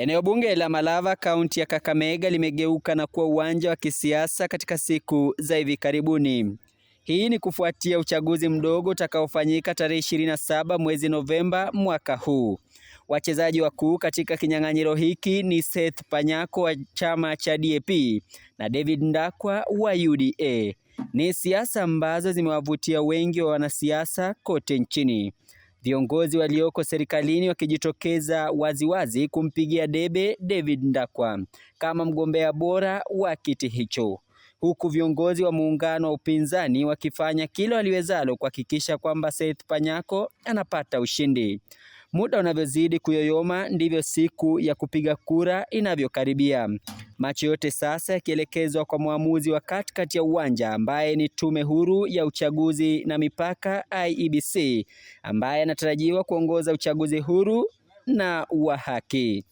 Eneo bunge la Malava, kaunti ya Kakamega limegeuka na kuwa uwanja wa kisiasa katika siku za hivi karibuni. Hii ni kufuatia uchaguzi mdogo utakaofanyika tarehe 27 mwezi Novemba mwaka huu. Wachezaji wakuu katika kinyang'anyiro hiki ni Seth Panyako wa chama cha DAP na David Ndakwa wa UDA. Ni siasa ambazo zimewavutia wengi wa wanasiasa kote nchini. Viongozi walioko serikalini wakijitokeza waziwazi kumpigia debe David Ndakwa kama mgombea bora wa kiti hicho, huku viongozi wa muungano wa upinzani wakifanya kila waliwezalo kuhakikisha kwamba Seth Panyako anapata ushindi. Muda unavyozidi kuyoyoma ndivyo siku ya kupiga kura inavyokaribia. Macho yote sasa yakielekezwa kwa mwamuzi wa katikati ya uwanja ambaye ni Tume Huru ya Uchaguzi na Mipaka IEBC, ambaye anatarajiwa kuongoza uchaguzi huru na wa haki.